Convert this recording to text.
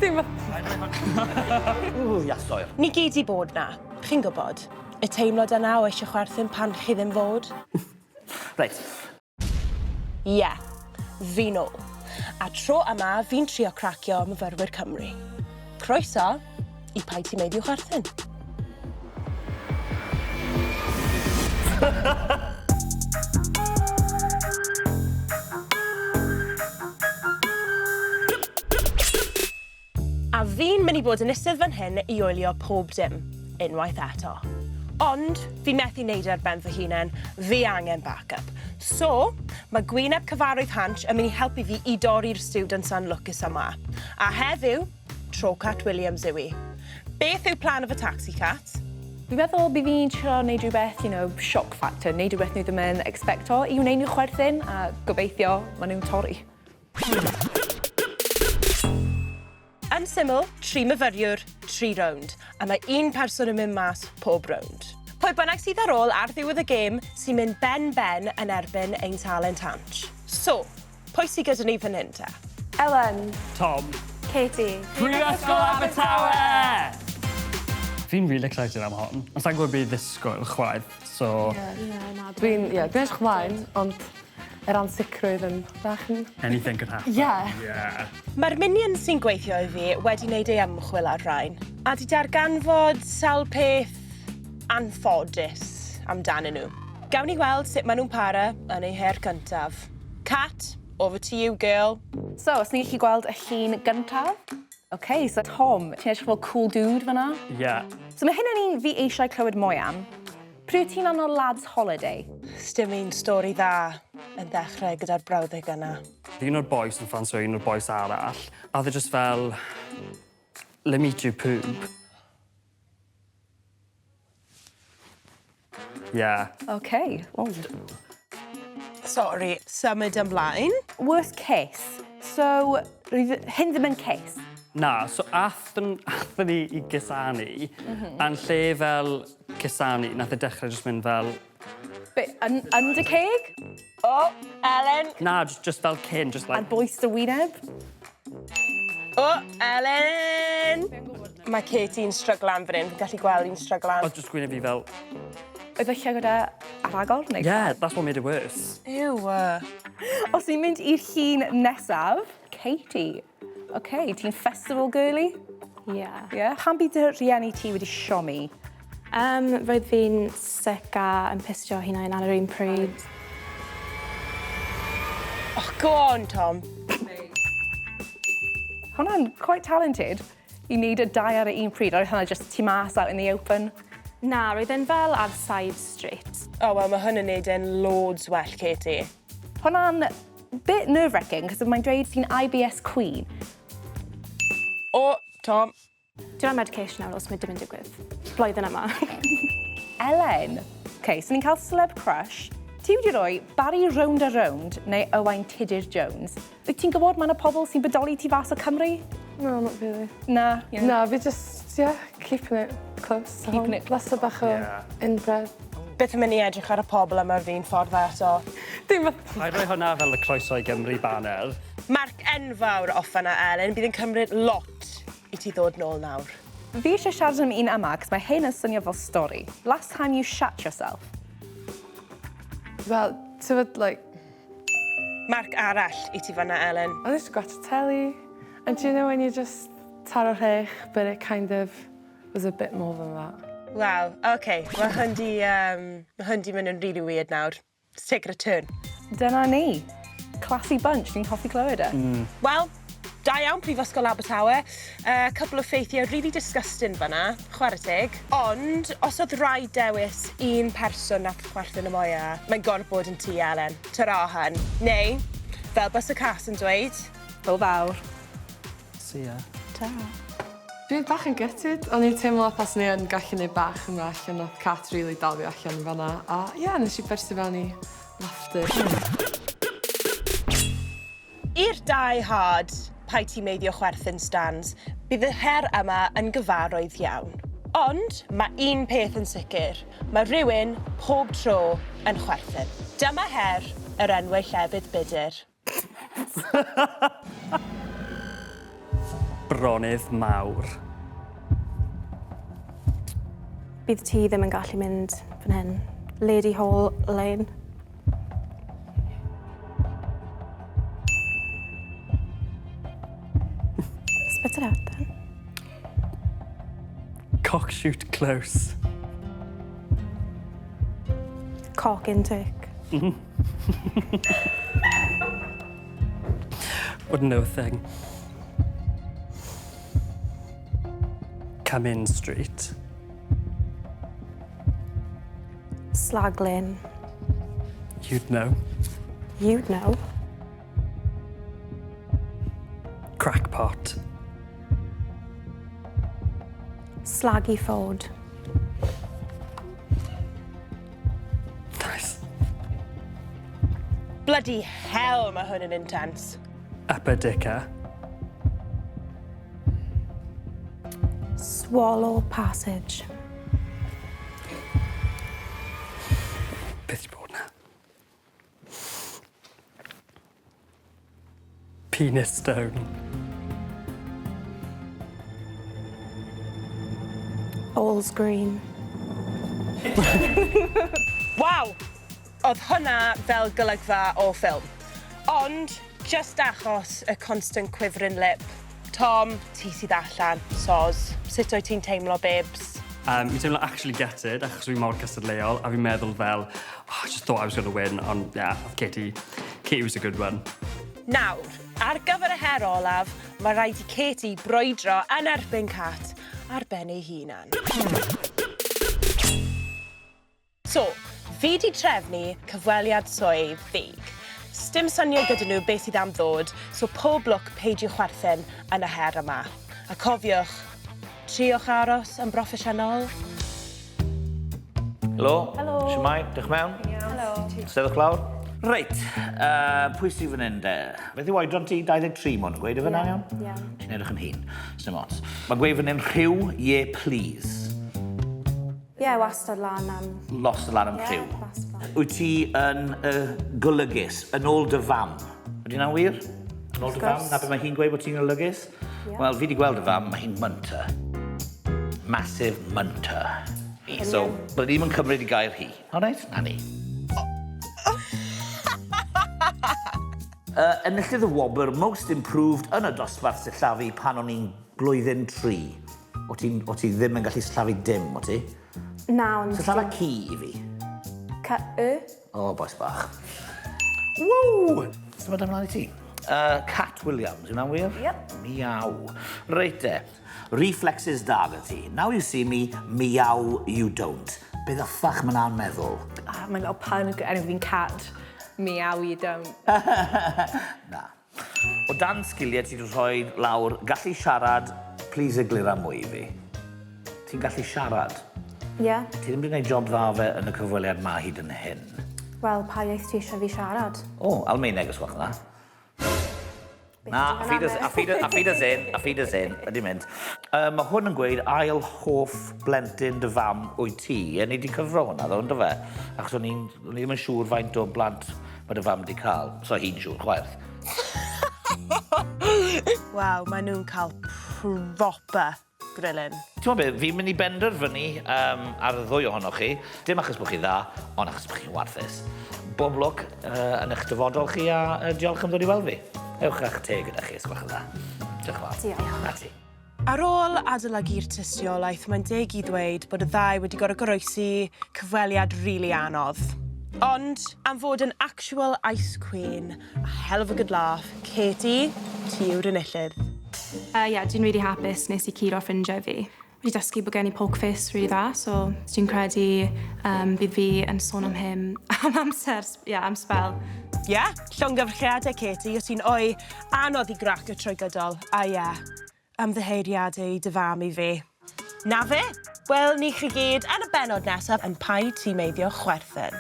Dim... Ww, iasoer. Ni gyd 'di bod 'na, chi'n gwybod. Y teimlad yna o eisiau chwerthin pan chi ddim fod. Reit. Ie, fi nôl. A tro yma fi'n trio cracio myfyrwyr Cymru. Croeso i Paid Ti'n Meiddio Chwerthin. A fi'n mynd i bod yn istedd fan hyn i oelio pob dim, unwaith eto. Ond fi methu neud e ar ben fy hunen, fi angen back-up. So, mae gwyneb cyfarwydd Hansh yn mynd i helpu fi i dorri'r students anlwcus yma. A heddiw, tro Cat Williams yw i. Beth yw plan of attack ti, Cat? Fi'n meddwl bydd fi'n trio neud rhywbeth, you know, shock factor, neud rhywbeth nhw ddim yn expecto i wneud nhw chwerthin, a gobeithio maen nhw'n torri. Yn syml, tri myfyriwr, tri rownd, a mae un person yn mynd mas pob rownd. Pwy bynnag sydd ar ôl ar ddiwedd y gêm sy'n mynd ben-ben yn erbyn ein talent Hansh. So, pwy sy gyda ni fan hyn te? Elen. Tom. Katie. Prifysgol Abertawe! Fi'n really excited am hon. Ond sa'n gwybod beth i ddisgwyl chwaith, so... Ie, yeah, na. Dwi'n, ie, dwi'n edrych ymlaen, ond yr ansicrwydd yn bach yn... Anything could happen. Yeah. Yeah. Mae'r minion sy'n gweithio i fi wedi wneud ei ymchwil ar rhain, a 'di darganfod sawl peth anffodus amdanyn nhw. Gawn ni weld sut maen nhw'n para yn eu her cyntaf. Cat, over to you girl. So, os ni'n gallu gweld y llun gyntaf. OK, so Tom, ti'n edrych fel cool dude fan'na. Yeah. So mae hyn yn un fi eisiau clywed mwy am. Pryd ti'n arno lads holiday? Sdim un stori dda yn ddechrau gyda'r brawddeg yna. Un o'r bois yn ffansio un o'r bois arall, a oedd e just fel, let me eat your poob. Yeah. OK. Oh. Sorry, symud ymlaen. Worst kiss. So, roedd hyn ddim yn kiss. Na, so athon, athon ni i gusanu, mm -hmm. a'n lle fel cusanu, nath e dechrau just mynd fel... Be, un, under ceg? O, oh, Elen. Na, just, just fel cyn, just like... Ar bwys dy wyneb? O, oh, Elen! Mae Katie'n stryglan fan hyn, fi'n gallu gweld hi'n stryglan. Oedd just gwyneb fi fel... Oedd y llygad e ar agor? Neu? Yeah, that's what made it worse. Ew. Os ni'n mynd i'r llun nesaf, Katie. OK, ti'n festival girly? Yeah. Yeah. Pam bydd dy rhieni ti wedi siomi? Roedd fi'n sick a yn pistio hunain ar yr un pryd. Oh, go on, Tom. Hwnna'n quite talented i wneud y dau ar y un pryd. Oedd hwnna just tu mas out in the open? Na, roedd e'n fel ar side street. Oh, wel, mae hwn yn neud e'n loads well, Katie. Hwnna'n bit nerve-wracking, cos mae'n dweud ti'n IBS queen. O, Tom. Dwi'n ar medication nawr os mae dim yn digwydd. Blwyddyn yma. Elen. OK, so ni'n cael celeb crush. Ti wedi rhoi Barry Rownd a Rownd neu Owain Tudur Jones. Wyt ti'n gwybod mae yna pobl sy'n bodoli tu fas o Cymru? No, not really. Na. Yeah. Na, fi just, yeah, keeping it close to Keeping home. it- Lot o bach o Yeah. inbred. Beth yn mynd i edrych ar y pobl yma ar fi'n ffordd eto. Dim... Rhaid rhoi hwnna fel y croeso i Gymru banner. Marc enfawr off fan'na, Elen. Bydd yn cymryd lot i ti ddod nôl nawr. Fi eisiau siarad am un yma, cos mae hyn yn swnio fel stori. Last time you shat yourself. Wel, ti'n fod, like... Marc arall i ti fan'na, Elen. O'n i just gwatshio telly, and do you know when you just taro rhech, but it kind of was a bit more than that. Waw, oce. Mae hwn di, um, mae hwn di mynd yn really weird nawr. It's taken a turn. Dyna ni. Classy bunch, ni'n hoffi clywed e. Wel, da iawn Prifysgol Abertawe. Uh, couple o ffeithiau really disgusting fan'na, chwarae teg. Ond, os oedd rhaid dewis un person nath chwerthin y mwya, mae'n gorfod bod yn ti, Elen. Ta-ra, hun. Neu, fel bys y cas yn dweud... Hwyl fawr. See ya. Ta. Dwi'n bach yn gutted. O'n i'n teimlo fatha swn i yn gallu neud bach yn well ond nath Cat really dal fi allan yn fan'na a ie nes i byrstio fewn i laughter. I'r die hard, paid ti meiddio chwerthin stans, bydd y her yma yn gyfarwydd iawn. Ond mae un peth yn sicr, mae rhywun pob tro yn chwerthin. Dyma her yr enwau llefydd budr. Bronydd mawr. Bydd ti ddim yn gallu mynd fan hyn. Lady Hall Lane. Spit it out then. Cockshoot Close. Cock intake. Wouldn't know a thing. Come in Street. Slag Lane. You'd know. You'd know. Crackpot. Slaggy Ford. Nice. Bloody hell, mae hwn yn intense. Upper Dicker. Swallow Passage. Beth 'di bod 'na? Penis Stone. Bowls Green. Waw! Oedd hwnna fel golygfa o ffilm. Ond, just achos y constant quivering lip, Tom, ti sydd allan, soz. Sut wyt ti'n teimlo, babes? Fi'n teimlo actually gutted achos fi mor cystadleuol a fi'n meddwl fel, oh, I just thought I was going to win, ond yeah, Katie was a good one. Nawr, ar gyfer y her olaf, mae rhaid i Katie brwydro yn erbyn Cat ar ben ei hunan. So, fi di trefnu cyfweliad swydd ffug. Sdim syniad gyda nhw beth sydd am ddod, so pob lwc peidio chwerthin yn y her yma. A cofiwch, triwch aros yn broffesiynol. Helo. Helo. Shwmae, dewch mewn. Helo. Steddwch lawr. Reit, pwy sydd fan hyn de? Beth yw oedran ti? 23 mwyn, gweud y fyna iawn? Ie. Ti'n edrych yn hŷn, sdim ots. Mae'n gweud fan hyn rhyw, yeah please. Ie, yeah, wastad lan am... Lost lan am Ie, rhyw. wastad lan. Wyt ti yn golygus, yn ôl dy fam? Ydy hwnna'n wir? Yn ôl dy fam? gwrs. Na beth mae hi'n gweud bod ti'n golygus? Ie. Wel, fi wedi gweld dy fam, mae hi'n munter. Massive munter. So, byddwn ni'n cymryd i gair hi. All right? Na ni. Enillydd y wobr Most Improved yn y dosbarth sillafu pan o'n i'n blwyddyn 3. O ti ddim yn gallu sillafu dim, o ti? Na, ond... Sillafa ci i fi. C Y. O, bois bach. Woo! Symud ymlaen i ti. Cat Williams, yw hwnna'n wir? Yep. Miaw. Reit de. Reflexes da gyda ti. Now you see me, meow you don't. Be the fuck mae hwnna'n meddwl? Ah, mae'n fel pun, enw fi'n cat. Meow you don't. Na. O dan sgiliau ti wedi rhoi lawr, gallu siarad, please eglura mwy i fi. Ti'n gallu siarad. Ie. Yeah. Ti ddim wedi gwneud job dda fe yn y cyfweliad ma hyd yn hyn. Wel, pa iaith ti eisiau fi siarad? O, Almaeneg os gwelwch yn dda. Na, a Wiedersehen, a Wiedersehen, ydy mynd. Mae hwn yn gweud ail hoff blentyn dy fam wyt ti. A ni wedi cyfro hwnna, ddo, ynddo fe? Achos o'n i ddim yn siŵr faint o blant mae dy fam wedi cael. So hi'n siŵr, chwaith. Waw, maen nhw'n cael proper grilling. Ti'n gwybod beth, fi'n mynd i benderfynu ar y ddwy ohonoch chi. Dim achos bod chi dda, ond achos bod chi'n warthus. Bob lwc yn eich dyfodol chi a diolch am ddod i weld fi. Ewch â'ch te gyda chi, os gwelwch yn dda. Diolch yn fawr. Diolch. Na ti. Ar ôl adolygu'r tystiolaeth, mae'n deg i ddweud bod y ddau wedi gorfod goroesi cyfweliad rili really anodd. Ond, am fod yn actual ice queen a hell of a good laugh, Katie, ti yw'r enillydd. Yeah, dwi'n really hapus nes i curo ffrindiau fi. Wedi dysgu bod gen i poker face really dda, so dwi'n credu bydd fi yn sôn am hyn am amser, yeah, am spel. Ie, yeah, llongyfarchiadau, Katie, o ti'n oi anodd i gracio trwy gydol. A ie, yeah, ymddiheuriadau i dy fam i fi. Na fe? Wel, ni chi gyd yn y benod nesaf yn Paid Timeiddio Chwerthin.